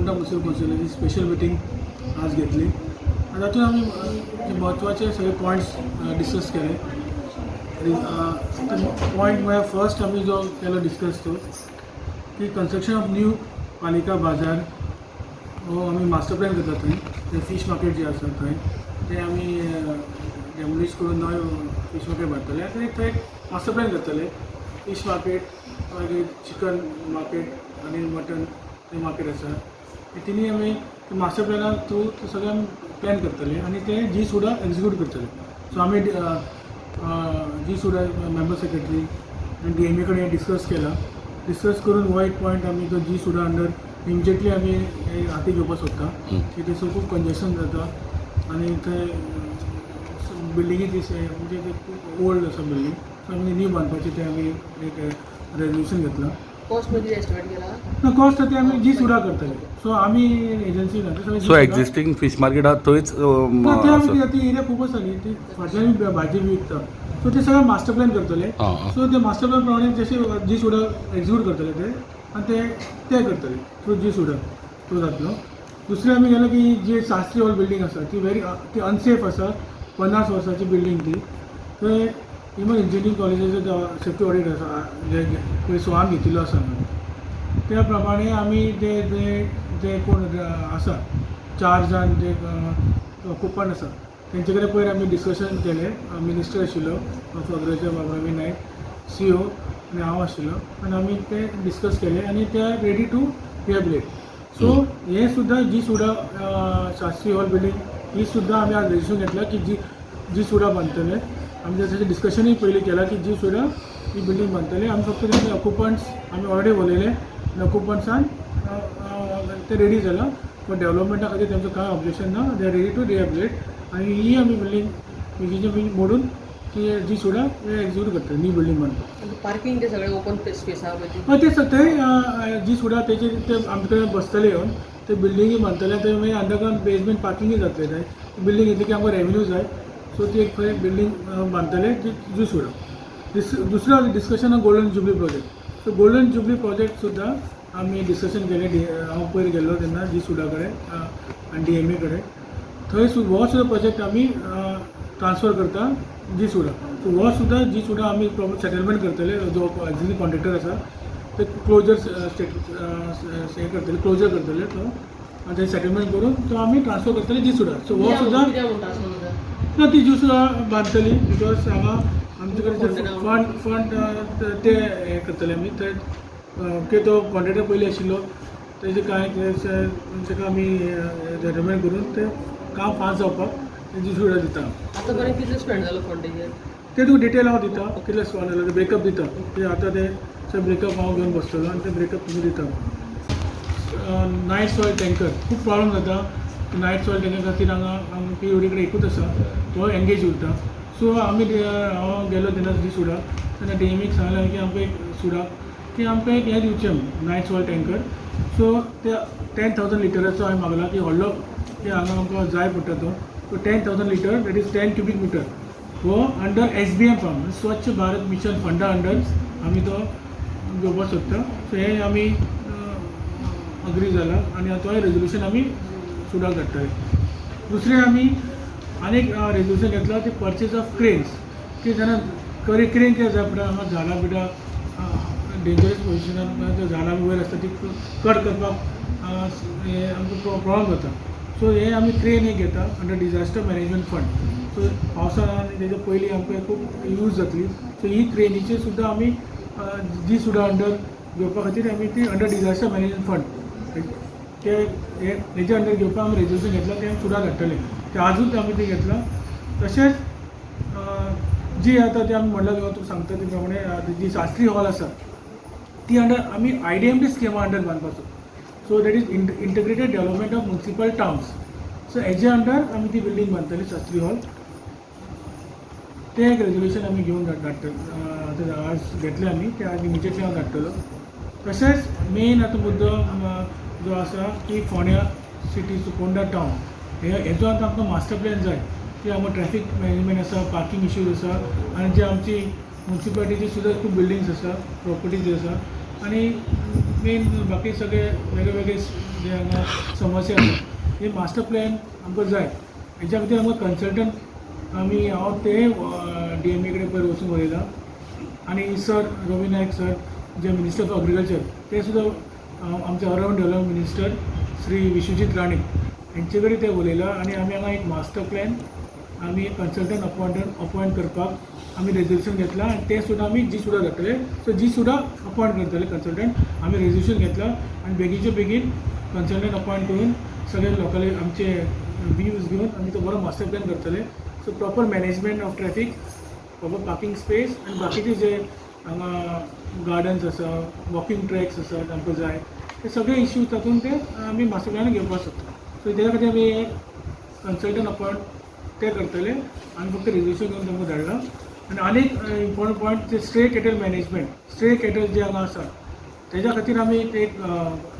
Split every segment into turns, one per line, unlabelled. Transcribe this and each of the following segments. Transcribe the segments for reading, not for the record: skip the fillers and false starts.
Ponda municipal कौन्सिलाची special meeting आज घेतली आनी तातूंत आमी म्हत्वाचे सगळे पॉयंट्स डिस्कस केले. पॉयंट म्हळ्यार फर्स्ट आमी जो केलो डिस्कस तो की कन्स्ट्रक्शन ऑफ न्यू पालिका बाजार हो आमी मास्टर प्लॅन करता. थंय ते फीश मार्केट जे आसा थंय ते आमी डेमोलिश करून नवें फीश मार्केट बांदतले आनी थंय मास्टर प्लॅन करतले. फीश मार्केट, मागीर चिकन मार्केट आनी मटन ते मार्केट आसा, हे तिनूय आमी मास्टर प्लॅना थ्रू ते सगळें आमी प्लॅन करतले आनी ते जी सुडा एक्जिक्यूट करतले. सो आमी जी सुडा मेंबर सेक्रेटरी आनी डीएमए कडेन डिस्कस केला. डिस्कस करून हो एक पॉयंट आमी तो जी सुडा अंडर इमिजिएटली आमी हे हाती घेवपाक सोदता की थंयसर खूब कंजेशन जाता आनी थंय बिल्डिंगी ती म्हणजे ते खूब ओल्ड आसा बिल्डींग. सो आमी न्यू बांदपाची ते आमी एक रेजोल्युशन घेतलां.
कॉस्ट मध्ये एस्टिमेट केला?
ना, कॉस्ट ते आमी जी सुडा करतले. सो आमी एजन्सी ना ते सगळे
सो एक्झिस्टींग फिश मार्केट आहा थंयच
ना, ते आमी
आसा.
ती एरिया खूब आसा न्ही, ती फाटल्यान बी भाजी बी विकता. सो ते सगळें मास्टर प्लॅन करतले.
आं, आं.
सो ते मास्टर प्लॅन प्रमाणे जशे जी सुडा एक्झिक्यूट करतले ते आनी ते ते करतले थ्रू जी सुडा तो जातलो. दुसरें आमी गेलो की जी शास्त्री हॉल बिल्डींग आसा ती व्हेरी ती अनसेफ आसा. 50 वर्साची बिल्डींग ती. थंय इवन इंजिनियरींग कॉलेजीचो सेफ्टी ऑडीट आसा जे पळय सोआन घेतिल्लो आसा आमी. त्या प्रमाणे आमी जे जे जे कोण आसा, चार जाण जे कुपन आसा, तेंचे कडेन पयर आमी डिस्कशन केलें. मिनिस्टर आशिल्लो अग्रज रवी नायक, सीओ आनी हांव आशिल्लो आनी आमी ते डिस्कस केले आनी ते रेडी टू रिहेबिलिटेट. सो हे सुद्दां जी सुडा शास्त्री हॉल बिल्डींग ही सुद्दां आमी आज रेजिस्ट्रेशन घेतला की जी जी सुडा बांदतले आमी. तशें डिस्कशनूय पयलीं केलां की जी सुडा ही बिल्डींग बांदतले आमी. फक्त तेंचे ऑक्युपंट्स आमी ऑलरेडी उलयले आनी ऑक्युपंट्सान ते रेडी जाला. पण डेव्हलपमेंटा खातीर तेंचो कांय ऑब्जेक्शन ना. They are ready to rehabilitate आनी ही आमी बिल्डींग बेगीनच्या बेगीन मोडून ती जी सुडा एक्झिक्यूट करतले न्यू बिल्डींग बांदपाक.
पार्किंग ते सगळे ओपन स्पेस आहा पळय ती?
हय, ते थंय जी सुडा तेजे ते आमचे कडेन बसतले येवन ते बिल्डिंगी बांदतले. ते मागीर अंडरग्रावंड बेजमेंट पार्किंगूय जातलें. थंय बिल्डींग येतली की आमकां रेवेन्यू जाय. सो ती एक खंय बिल्डींग बांदतले ती जी सुडा. दुसरो discussion golden jubilee project. So golden jubilee project सुद्दां आमी डिस्कशन केलें. हांव पयर गेल्लो तेन्ना जी सुडा कडेन आनी डीएमए कडेन. थंय हो सुद्दां प्रोजेक्ट आमी ट्रान्सफर करता जी सुडा. सो हो सुद्दां जी सुडा आमी सेटलमेंट करतले. जो एक्झिस्टींग कॉन्ट्रॅक्टर आसा ते क्लोजर स्टेट हे करतले, क्लोजर करतले तो आनी ते सेटलमेंट करून तो आमी ट्रान्सफर करतले जी सुडा. सो हो सुद्दां
कित्याक म्हूण ट्रान्सफर करता?
ना, ती जी सुडा बांदतली because हांगा आमचे कडेन फंड फंड ते हे करतले आमी ते की तो कॉन्ट्रॅक्टर पयलीं आशिल्लो तेजे कांय तेका आमी सेटलमेंट करून ते काम फास्ट जावपाक जी सुडा दिता.
आतां पर्यंत कितले स्पेंड जालो फंड तेजेर?
ते तुका डिटेल हांव दिता, कितले स्टॉल जाले ते ब्रेकअप दिता. ते आतां ते ब्रेकअप हांव घेवन बसतलो आनी ते ब्रेकअप तुमी दिता. नायट सॉयल टँकर खूब प्रॉब्लम जाता. नायट सॉयल टँकर खातीर हांगा पीओडी कडेन एकूच आसा, तो एंगेज उरता. सो आमी हांव गेलो तेन्ना जी सुडा तेन्ना डीएमएक सांगलें की आमकां एक सुडा की आमकां एक हें दिवचें, नायट सॉयल टँकर. सो ते 10,000 लिटराचो हांवें मागला की व्हडलो की हांगा आमकां जाय पडटा तो. So 10,000 litre, that is 10 cubic meter, हो अंडर एसबीएम फंड, स्वच्छ भारत मिशन फंडा अंडर आमी तो घेवपाक सोदता. सो हें आमी अग्री जाला आनी तोय रेजोल्युशन आमी सुडाक धाडटले. दुसरें आमी आनीक रेजोल्युशन घेतला ते परचेज ऑफ क्रेन्स की जेन्ना करी क्रेन कितें जाय पडटा हांगा झाडां बिडां डेंजरस पोजिशनान झाडां वयर आसता ती कट करपाक हें आमकां प्रॉब्लम जाता. सो हे आमी क्रेन एक घेता under disaster management fund. So पावसान आनी तेच्या पयलीं आमकां खूब यूज जातली. सो ही क्रेनीचे सुद्दां आमी जी सुद्दां अंडर घेवपा खातीर आमी ती अंडर डिजास्टर मॅनेजमेंट फंड ते हे हेच्या अंडर घेवपाक आमी रेजोल्युशन घेतलां. तें सुद्दां धाडटले. ते आजूच आमी तें घेतलां. तशेंच जी आतां ते आमी म्हणलां तुका सांगता ते प्रमाणे जी शास्त्री हॉल आसा ती अंडर आमी आयडीएमटी स्किमा under बांदपाचो. So that is integrated development of municipal towns. So हेजे अंडर आमी ती बिल्डींग बांदतली शास्त्री हॉल. तें एक रेजोल्युशन आमी घेवन धाडटले. आज घेतलें आमी तें आज इमिजिएटली हांव धाडटलो. तशेंच मेन आतां मुद्दो जो आसा की फोंड्या सिटी, फोंडा टावन हे हेजो आतां आमकां मास्टर प्लॅन जाय की आमकां ट्रॅफीक मॅनेजमेंट आसा, पार्कींग इश्यूज आसा आनी जे आमची मुन्सिपालिटीची सुद्दां खूब बिल्डिंग्स आसा, प्रॉपर्टीज आसा आनी मेन मेन बाकी सगळे वेगळे वेगळे जे हांगा समस्या आसा हे मास्टर प्लॅन आमकां जाय. हेच्या खातीर आमकां कन्सल्टंट आमी हांव ते डीएमए कडेन पयर वचून उलयलां आनी सर रवी नायक सर जे मिनिस्टर ऑफ एग्रीकल्चर ते सुद्दां आमचे urban development minister Shri Vishwajit Rane हेंचे कडेन ते उलयलां आनी आमी हांगा एक मास्टर प्लॅन आमी कन्सल्टंट अपॉयंट करपाक आमी रेजोल्युशन घेतलां आनी तें सुद्दां आमी जी सुद्दां जातले. सो जी सुद्दां अपॉयंट करतले कन्सल्टंट. आमी रेजोल्युशन घेतलां आनी बेगीनचे बेगीन कन्सल्टंट अपॉयंट करून सगळे लोकांले आमचे व्यूज घेवन आमी तो बरो मास्टर प्लॅन करतले. So proper management of traffic, proper parking space आनी बाकीचे जे हांगा गार्डन्स आसा, वॉकिंग ट्रॅक्स आसा आमकां जाय ते सगळे इश्यूज तातूंत ते आमी मास्टर प्लॅन घेवपाक सोदता. सो तेज्या खातीर आमी कन्सल्टंट अपॉयंट ते करतले. आनी फक्त रेजोल्युशन घेवन तांकां धाडलां. आनी आनीक इम्पॉर्टंट पॉयंट ते stray cattle management, stray cattle जे हांगा आसा तेज्या खातीर आमी एक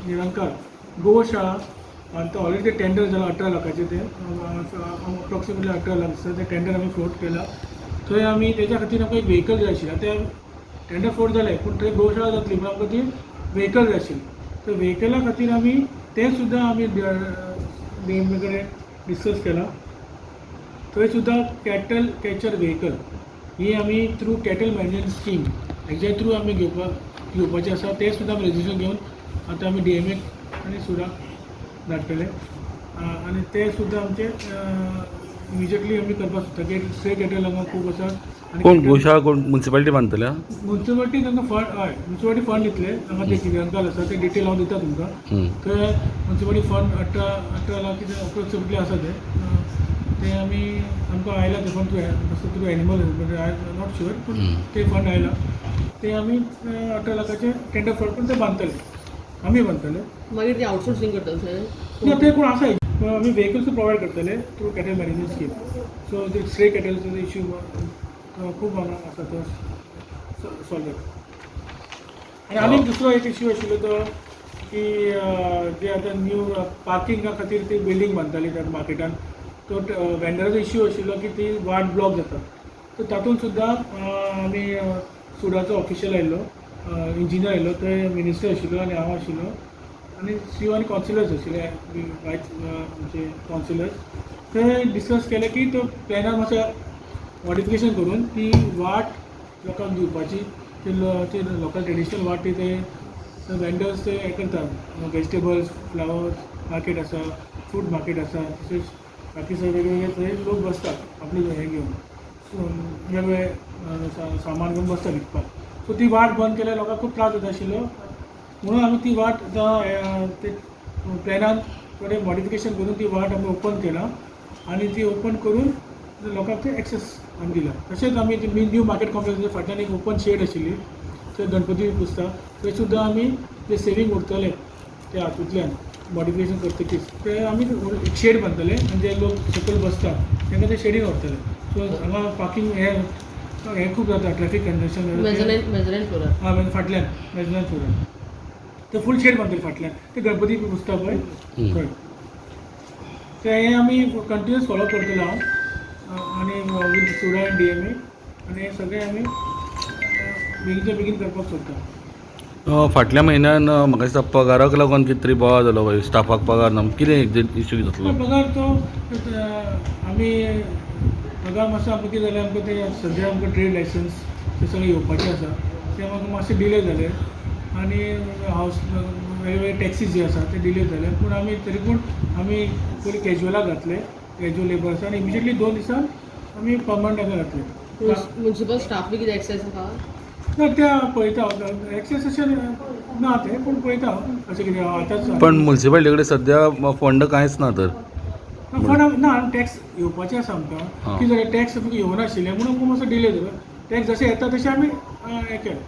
निरंकार गोशाळा आनी तो ऑलरेडी ते टेंडर जाला 18 लाखाचें, ते अप्रॉक्सिमेटली 18 लाख आसता. ते टेंडर आमी फ्लोट केला. थंय आमी तेज्या खातीर आमकां एक व्हेकल जाय आशिल्लें. आतां टेंडर फ्लोट जालें पूण थंय गोशाळा जातली म्हणून आमकां ती व्हेकल जाय आशिल्ली. तर व्हेकला खातीर आमी तें सुद्दां आमी डीएमए कडेन डिस्कस केलां. थंय सुद्दां कॅटल कॅचर व्हेकल ही आमी थ्रू कॅटल मॅनेजमेंट स्कीम हेच्या थ्रू आमी घेवपाचें आसा. तें सुद्दां आमी रेजिस्ट्रेशन घेवन आतां आमी डीएमए आनी सुडाक धाडटले आनी तें सुद्दां आमचें इमिजिएटली आमी करपाक सोदता की स्ट्रे कॅटल हांगा खूब आसा आनी
कोण गोशाळा कोण मुन्सिपालिटी बांदतल्या?
मुन्सिपालिटी तांकां फंड, हय, मुन्सिपालिटी फंड दितले हांगा. ते कितें आसा ते डिटेल हांव दिता तुमकां. थंय मुन्सिपालिटी फंड 18 लाख कितें अप्रोक्सिमेटली आसा. ते ते आमी आमकां आयला ते fund through animal, I am not sure, पूण ते फंड आयला ते आमी 18 लाखाचे टेंडर फंड पण ते बांदतले, आमी बांदतले.
मागीर ते आउटसोर्सिंग करता दुसरें?
ना, ते कोण आसा आमी व्हेकल्स प्रोवायड करतले through cattle management scheme. So ते स्ट्रे कॅटल्सचो इश्यू खूब हांगा आसा तो सॉल्व जाता. आनी आनीक दुसरो एक इश्यू आशिल्लो तो की जे आतां न्यू पार्किंगा खातीर ती बिल्डींग बांदताली त्या मार्केटान, तो वेंडराचो इश्यू आशिल्लो की ती वाट ब्लॉक जाता. सो तातूंत सुद्दां आमी सुडाचो ऑफिशियल आयिल्लो, इंजिनियर आयिल्लो, थंय मिनिस्टर आशिल्लो आनी हांव आशिल्लो आनी सीओ आनी कावन्सिलर्स आशिल्ले, वायस आमचे कावन्सिलर्स. थंय डिस्कस केलें की तो प्लॅनार मातसो मॉडिफिकेशन करून ती वाट लोकांक दिवपाची. ती लोकल ट्रेडिशनल वाट ती ते वेंडर्स ते हें करता, वेजिटेबल्स, फ्लावर्स मार्केट आसा, फ्रूट मार्केट आसा, तशेंच बाकी सगळे वेगळे वेगळे थंय लोक बसतात आपले हें घेवन, सो वेगवेगळे सामान घेवन बसता विकपाक. सो ती वाट बंद केल्यार लोकांक खूब त्रास जाता आशिल्लो म्हणून आमी ती वाट आतां ते प्लॅनान थोडें मॉडिफिकेशन करून ती वाट आमी ओपन केला आनी ती ओपन करून लोकांक ते एक्सेस आमी दिला. तशेंच आमी ती न्यू मार्केट कॉम्प्लेक्साच्या फाटल्यान एक ओपन शेड आशिल्ली, थंय गणपती पुजता, थंय सुद्दां आमी जे सेवींग उरतले ते हातूंतल्यान मॉडिफिकेशन करतकीच ते आमी एक शेड बांदतले आनी जे लोक सकयल बसता तांकां ते शेडीन व्हरतले. सो हांगा पार्कींग हें हें खूब जाता, ट्रॅफीक कंजेशन.
मेजनायन फ्लोरार?
हां, फाटल्यान मेजनायन फ्लोरार ते फूल शेड बांदतले फाटल्यान, ते गणपती पुजता पळय थंय. ते हें आमी कंटिन्युअस फॉलो करतलो हांव आनी with SUDA and DMA आनी हें सगळें आमी बेगीनच्या बेगीन करपाक सोदता.
फाटल्या म्हयन्यान म्हाका दिसता पगाराक लागून कितें तरी बोवाळ जालो पळय, स्टाफाक पगार ना, कितें इश्यू जातलो?
पगार तो आमी पगार मातसो आमकां कितें जालें, आमकां ते सद्या आमकां ट्रेड लायसन्स ते सगळें येवपाचें आसा, ते आमकां मातशें डिले जाले आनी हावस वेगवेगळे टॅक्सीस जे आसा ते डिले जाले. पूण आमी तरी पूण आमी पयलीं कॅज्युअलाक घातले, कॅज्युअल लेबर्स, आनी इमिजिएटली 2 दिसान आमी पर्मनंटाक घातले.
म्युनिसिपल स्टाफ बी कितें एक्सेस आसा?
ना, ते पळयता हांव, एक्सेस अशें ना तें, पूण पळयता हांव अशें कितें आतांच.
पण मुन्सिपालिटी कडेन सद्या फंड कांयच ना तर?
फंड ना, टॅक्स येवपाचें आसा आमकां. कितें जालें, टॅक्स आमकां येवनाशिल्लें म्हणून आमकां मातसो डिले जालो. टॅक्स जशें येता तशें आमी हें केलें.